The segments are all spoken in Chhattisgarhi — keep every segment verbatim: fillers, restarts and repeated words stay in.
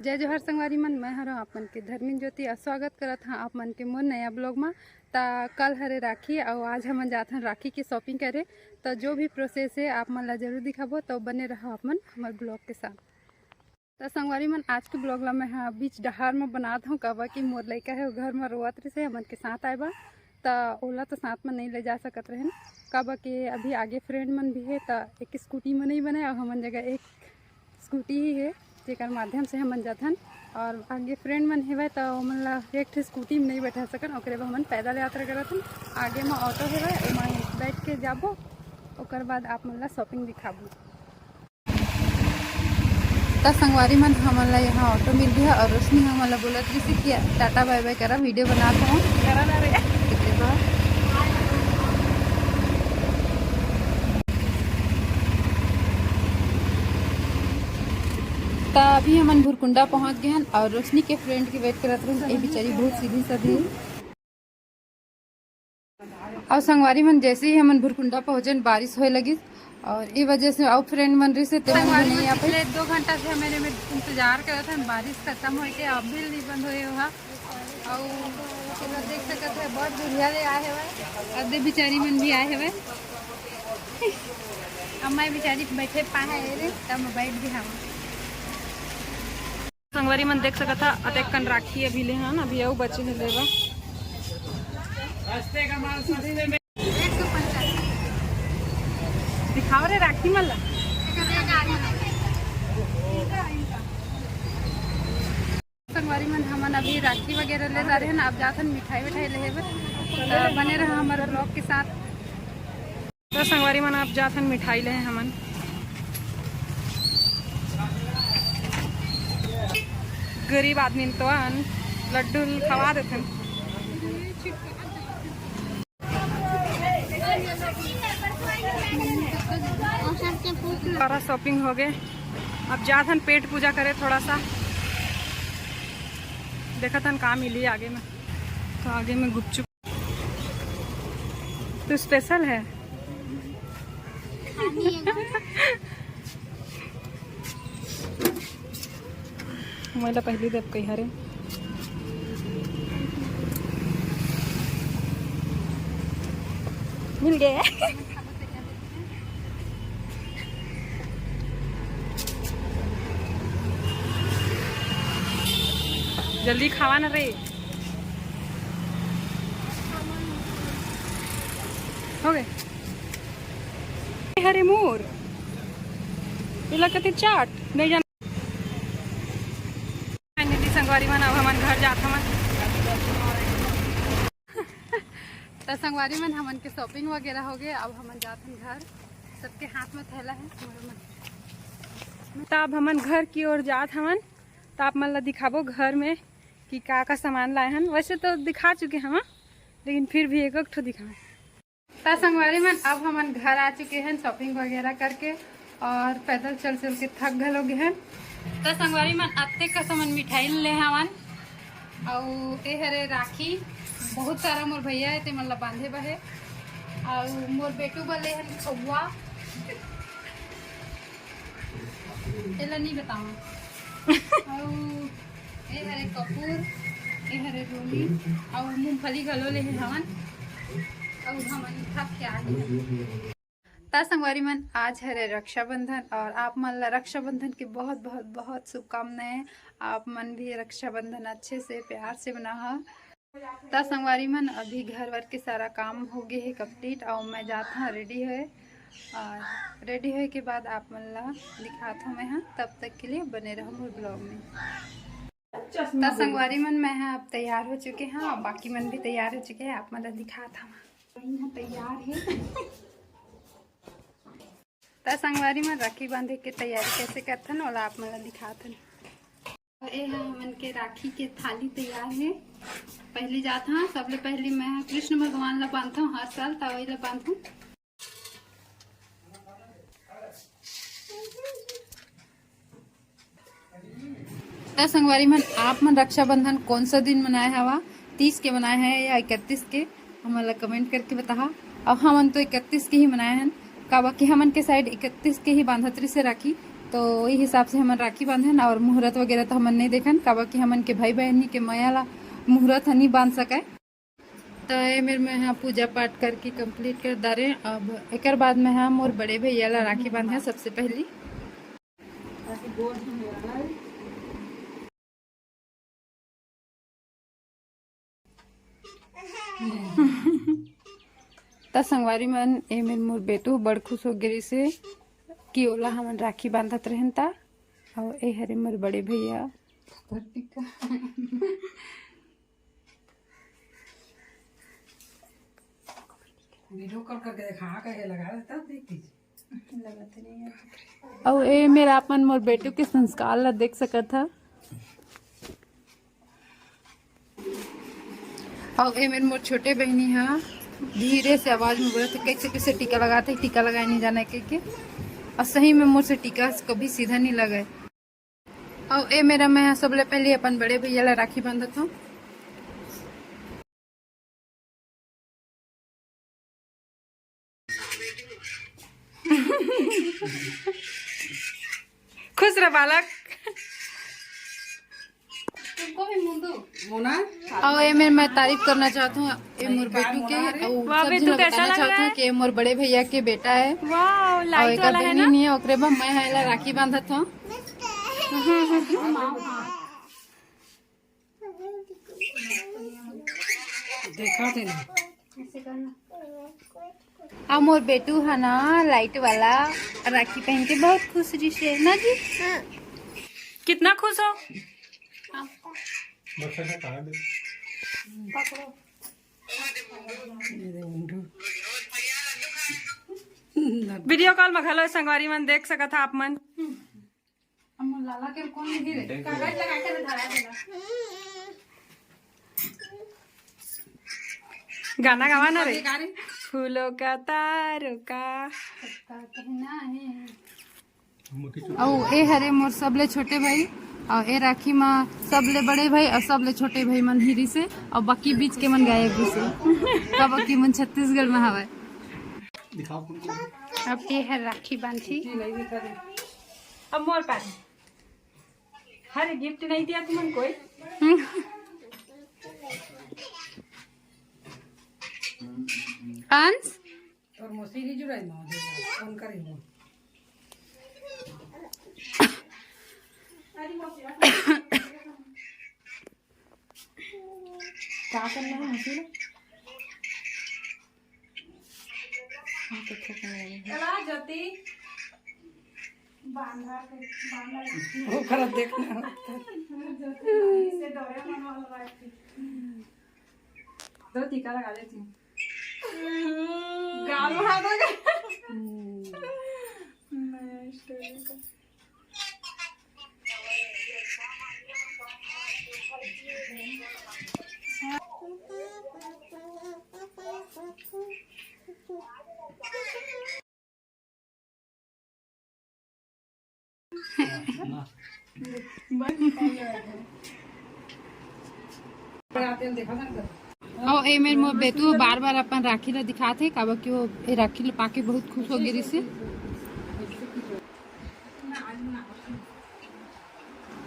जय जोहार संगवारी मन, मैं हरों आप मन के धर्मिन ज्योति अउ स्वागत करत हां आप मन के मोर नया ब्लॉग मा। त कल हरे राखी अउ आज हमन जात हन राखी के शॉपिंग करे। त जो भी प्रोसेस हे आप मन ला जरूर दिखाबो, त बने रहो आप मन हमर ब्लॉग के साथ। त संगवारी मन, आज के ब्लॉग ला मैं ह बीच डहार म बनात हूँ, काबर कि मोर लइका हे, वो घर म रोवत रहिसे, हमन के साथ आए बा, त ओला तो साथ म नहीं ले जा सकत रहेन, काबर कि अभी आगे फ्रेंड मन भी हे, त एक स्कूटी म नहीं बने, अउ हमन जगह एक स्कूटी ही हे, जेकर माध्यम से हमन जाथन। और आगे फ्रेंड मन हेवय, त ओमन ला एक ठे स्कूटी म नहीं बैठा सकन, ओकरे बर हमन पैदल यात्रा करत हन। आगे म ऑटो हेवय, ओमा बैठ के जाबो, ओकर बाद आप मन ला शॉपिंग दिखाबो। त संगवारी मन, हमन ला यहाँ ऑटो मिल गया और रोशनी हमन ला बोलत रहिस कि टाटा बाय बाय करा, वीडियो बनात हूँ। करा ना रे। त अभी हमन भुरकुंडा पहुँच गए हन और रोशनी के फ्रेंड के वेट करत रहिन। ये बेचारी बहुत सीधी साधी। अउ संगवारी मन, जैसे ही हमन भुरकुंडा पहुँचन, बारिश होए लगिस और ए वजह से अउ फ्रेंड मन रहिसे, ते मन भी नहीं आ पाए। पिछले दो घंटा से हमन एमे इंतजार करत हन, बारिश खत्म होए के, अब भी नहीं बंद होए हुआ। अउ एला देख सकत है, बहुत दूरिया ले आए हवय, अदे बिचारी मन भी आए हवय। अम्मा बिचारी बैठे पाए हे रे, तब मैं बैठ भी हूँ। संगवारी मन देख सकत हा, अतेक कन राखी अभी ले हन, अभी अउ बचे हे लेवा। दिखाओ रे राखी मन ला। संगवारी मन, हमन अभी राखी वगैरह ले जा रहे हैं, आप जाथन मिठाई विठाई लेहे बर। त बने रहा हमारे ब्लॉग के साथ। त संगवारी मन, आप जाथन मिठाई ले हमन। गरीब आदमी तो अन लड्डू खवा देथन। सारा शॉपिंग हो गए, अब जाथन पेट पूजा करे थोड़ा सा, देखथन का मिली आगे में। तो आगे में गुपचुप तो स्पेशल है। मोला पहली देव कही हरे मिल गए। जल्दी खावा ना रे। हो गए। हरे मोर, इला कति चाट नहीं जान। फाइनली संगवारी मन, अब हमन घर जात हवन। त संगवारी मन, हमन के शॉपिंग वगैरह हो गए, अब हमन जात हन घर। सबके हाथ में थैला है, मोर मन। त अब हमन घर की ओर जात हवन, त आप मन ला दिखाबो घर में कि का का सामान लाए हन। वैसे तो दिखा चुके हवन, लेकिन फिर भी एक एक ठो दिखाएं। त संगवारी मन, अब हमन घर आ चुके हैं शॉपिंग वगैरह करके, और पैदल चल चल के थक घलो गए हैं। त संगवारी मन, अत्ते कस हमन मिठाई ले हवन, अउ ए हरे राखी, बहुत सारा मोर भैया है, ते मन ला बांधे बर हे, अउ मोर बेटू बर ले हन खौवा, एला नहीं बतावा। अउ ए हरे कपूर, ए हरे रोली, अउ मूंगफली घलो ले हवन, अउ हमन थक के आ गए हन। त संगवारी मन, आज हरे रक्षाबंधन, और आप मन ला रक्षाबंधन के बहुत, बहुत, बहुत शुभकामनाएं। आप मन भी रक्षाबंधन अच्छे से, प्यार से मनाहा। त संगवारी मन, अभी घर वर के सारा काम हो गए है कंप्लीट, और मैं जात हूँ रेडी होए, और रेडी होए के बाद आप मन ला दिखात हूँ मैं, हाँ, तब तक के लिए बने रहो मोर ब्लॉग में। त संगवारी मन, मैं हाँ अब तैयार हो चुके हैं, और बाकी मन भी तैयार हो चुके हैं, आप मन ला दिखात हूँ। बहिन ह तैयार हे। त संगवारी मन, राखी बांधे के तैयारी कैसे करथन, ओला आप मन ला दिखात हन। ए ह हमन के राखी के थाली तैयार हे। पहली जात हन, सबले पहली मैं ह कृष्ण भगवान ला बांधथव हर साल, त वही ला बांधहूं। त संगवारी मन, आप मन रक्षाबंधन कौन सा दिन मनाए हवा? तीस के मनाए है या इकतीस के? हमन ला कमेंट करके बताहा। अउ हमन तो इकतीस के ही मनाए हन, काबर कि हमन के साइड इकतीस के ही बांधत रहिसे राखी, तो वही हिसाब से हमन राखी बांधन और मुहूर्त वगैरह तो हमन नहीं देखन, काबर कि हमन के भाई बहनी के मया ला मुहूर्त ह नहीं बांध सकय। तो ये मेर मैं यहाँ पूजा पाठ करके कंप्लीट कर डारे। अब एकर बाद मैं यहाँ मोर बड़े भैया ला राखी बांधे सबसे पहली। त संगवारी मन, ए मेर मोर बेटू बड़ खुश हो गे रिसे कि ओला हमन राखी बांधत रहन ता। अउ ए हरे मोर बड़े भैया। वीडियो कॉल करके देखा, हाँ, कहे लगा रहे, तब देख लीजिए। अउ ए मेर आप मन मोर बेटू के संस्कार ला देख सकत ह। अउ ए मेर मोर छोटे बहिनी ह धीरे से आवाज में बोलत हे, "कैसे कैसे टीका लगात हे, टीका लगाए नहीं जाना है," कहिके। अउ सही में मोर से टीका कभी सीधा नहीं लगे। अउ ए मेर मैं सबले पहले अपन बड़े भैया ला राखी बांधत हूँ। खुश रह बालक। तुमको भी मुंदू। मोना। अउ ए मेर मैं तारीफ करना चाहत हूँ ए मोर बेटू के, अउ वाह, सब बेटू, झन ला कैसा बताना लग चाहत रहा हूँ है? कि ए मोर बड़े भैया के बेटा है। वाह, अउ लाइट एकर वाला है बहनी ना? नहीं है, ओकरे बर मैं ह एला राखी बांधत हूँ। देखा थे ना। अउ मोर बेटू ह ना लाइट वाला राखी पहन के बहुत खुश रिसे ना जी। कितना खुश हो? वीडियो कॉल में घलो संगवारी मन देख सकत हा आप मन। हम लाला के कौन नहीं रे? कागज लगा के धरा देला। गाना गावा ना रे। गा रे। फूलों का तारों का। का कहना है? अउ ए हरे मोर सबले छोटे भाई, अउ ए राखी मा सबले बड़े भाई अउ सबले छोटे भाई मन ही रिसे, अउ बाकी बीच के मन गायब रिसे। काबर कि मन छत्तीसगढ़ में हवय। अब ए हर राखी बांधी। अब मोर पास। हर गिफ्ट नहीं दिया तुमन कोई। अंश। तोर मौसी नहीं जुड़ाई, माँ दे फोन करे हो। क्या करना है मौसी ने? हाँ, तो ठीक है। चला ज्योति। बांधा के, बांधा के। वो करत देखना। ज्योति से डोरेमोन वाला बात थी। दो टीका लगा लेती हूँ। गाल में हाथ रख। हम्म। नया स्टोरी का। अउ ए मेर मोर बेटू बार बार अपन राखी ला दिखात हे, काबर कि वो ए राखी ला पाके बहुत खुश हो गे रिसे।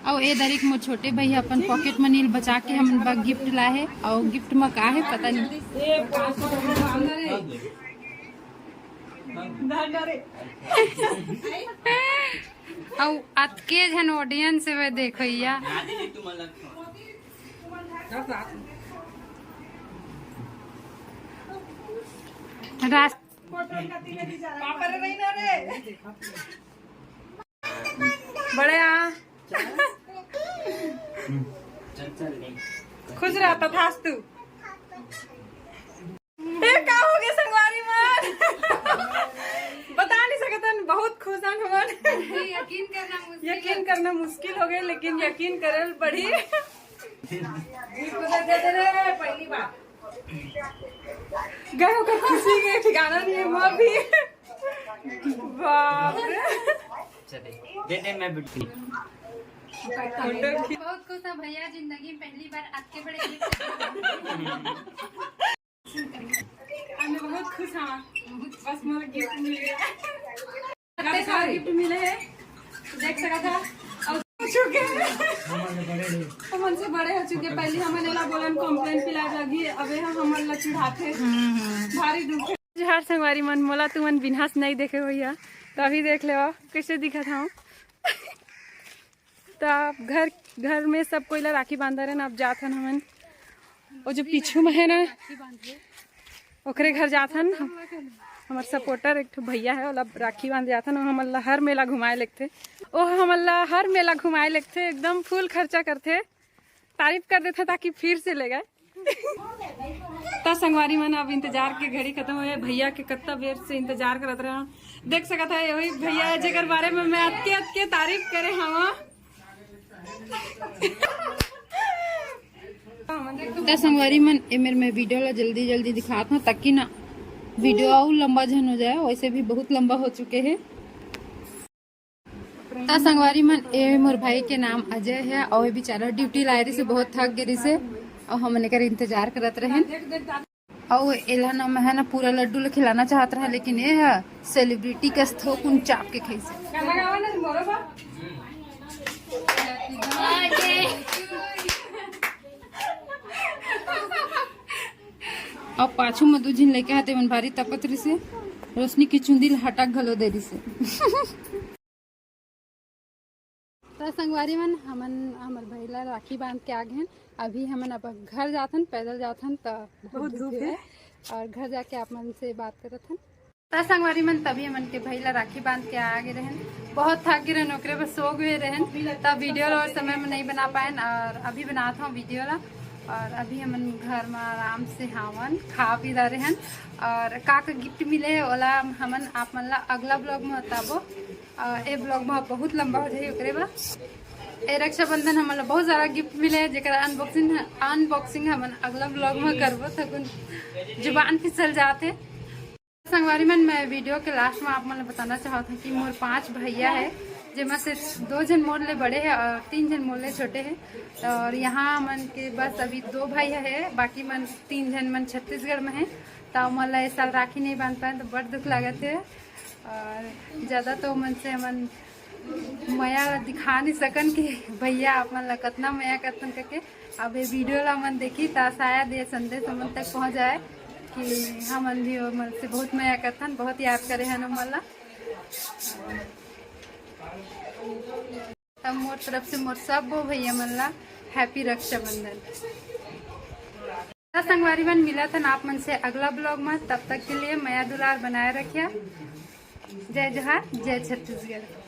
अउ ए दरी के मोर छोटे भैया अपन पॉकेट मनी ल बचा के हमन बर गिफ्ट लाए हे। अउ गिफ्ट म का हे पता नहीं। अउ अतके झन ऑडियंस हे देखइया। रास- बड़े आ। खुश रह, तथास्तु। ए, का हो गे संगवारी मन? बता नहीं सकत हन, बहुत खुश हन हमन। यकीन करना मुश्किल यकीन है। करना मुश्किल हो गे, लेकिन यकीन करल पड़ी। पहली बार। गए ओकर खुशी के ठिकाना नहीं है, माँ भी। बाप रे। चले, दे दे, मैं बिल्कुल। बहुत खुश है भैया, जिंदगी में पहली बार अतके बड़े गिफ्ट। मैं बहुत खुश हाँ, बस मोर गिफ्ट मिल गया। अतके सारा गिफ्ट मिले है, तो देख सकत हव, अउ हो चुके हे। हमन से बड़े हो चुके, पहली हमन एला बोलन complain पिलाए लगी, अब ये हमन ला चिढ़ाथे। भारी दुख हे। जोहार संगवारी मन, मोला तुमन बिन्हास नहीं देखे होइहा, तो अभी देख लेवा कैसे दिखत हव। तो आप घर, घर में सब कोई ला राखी बांधा रहन, अब जात हन हमन। वो जो पीछू में है ना, ओकरे घर जात हन। हमर supporter एक ठो भैया है, ओला राखी बांध जात हन। हमन ला हर मेला घुमाए लेगथे, ओ हमन ला हर मेला घुमाए लेगथे, एकदम full खर्चा करथे, तारीफ कर देथे ताकि फिर से ले गए। त संगवारी मन, अब इंतजार के घड़ी खत्म होए। भैया के कत्ता बेर से इंतजार करत रहा। देख सकत है, वही भैया है जेकर बारे में मैं अतके अतके तारीफ करे हवा। त संगवारी मन, ए मेर मैं video ला जल्दी जल्दी दिखात हूँ, ताकि ना video अउ लंबा झन हो जाए, वैसे भी बहुत लंबा हो चुके हे। त संगवारी मन, ए मोर भाई के नाम अजय है, अउ ए बेचारा duty लाए रहिसे, बहुत थक गे रहिसे, अउ हमन एकर इंतजार करत रहेन। अउ एला ना मैं ह ना पूरा लड्डू ल खिलाना चाहत रहा, लेकिन ए ह celebrity कस थोकुन चाप के खइसे। अउ पाछू म दू झिन लइका ह, तेमन भारी तपत रहिसे, रोशनी के चुंदी ल हटा घलो दे रहिसे। त संगवारी मन, हमन हमर भाई ला राखी बांध के आ गेन। अभी हमन अपन घर जाथन, पैदल जाथन, त बहुत धूप हे। और घर जाके आप मन से बात करत हन। त संगवारी मन, तभी हमन के भाई ला राखी बांध के आ गे रहन। बहुत थक गे रहन, ओकरे बर सो गे रहन, त video ला और समय में नहीं बना पाएन, और अभी बनात हूँ video ला। और अभी हमन घर में आराम से हावन, खा पी डारे हन। और का का gift मिले हे, ओला हमन आप मन ला अगला vlog में बताबो। अ, ए vlog में बहुत लंबा हो जाही, ओकरे बर ए रक्षाबंधन हमन ला बहुत सारा gift मिले हे, जेकर unboxing, unboxing हमन अगला vlog में करबो। थकुन जुबान फिसल जात हे। संगवारी मन, मैं video के last में आप मन ला बताना चाहत हूँ कि मोर पांच भैया है, जेमा से दो झन मोर ले बड़े हैं और तीन झन मोर ले छोटे हैं। और यहाँ मन के बस अभी दो भाई है, बाकी मन तीन झन मन छत्तीसगढ़ में है, तो मन ला इस साल राखी नहीं बांध पाए, तो बड़ दुख लागत है। और ज्यादा तो मन से मन मया ला दिखा नहीं सकन कि भैया आप मन ला कतना मया करथन करके। अब ये video ला मन देखी, त शायद ये संदेश हमन तक पहुंच जाए कि हमन भी ओमन से बहुत मया करथन, बहुत याद करे हन ओमन ला। तब मोर तरफ से मोर सब वो भैया मन ला happy रक्षाबंधन। त संगवारी मन, मिलत हन आप मन से अगला vlog में। तब तक के लिए मया दुलार बनाए रखिया। जय जोहार, जय छत्तीसगढ़।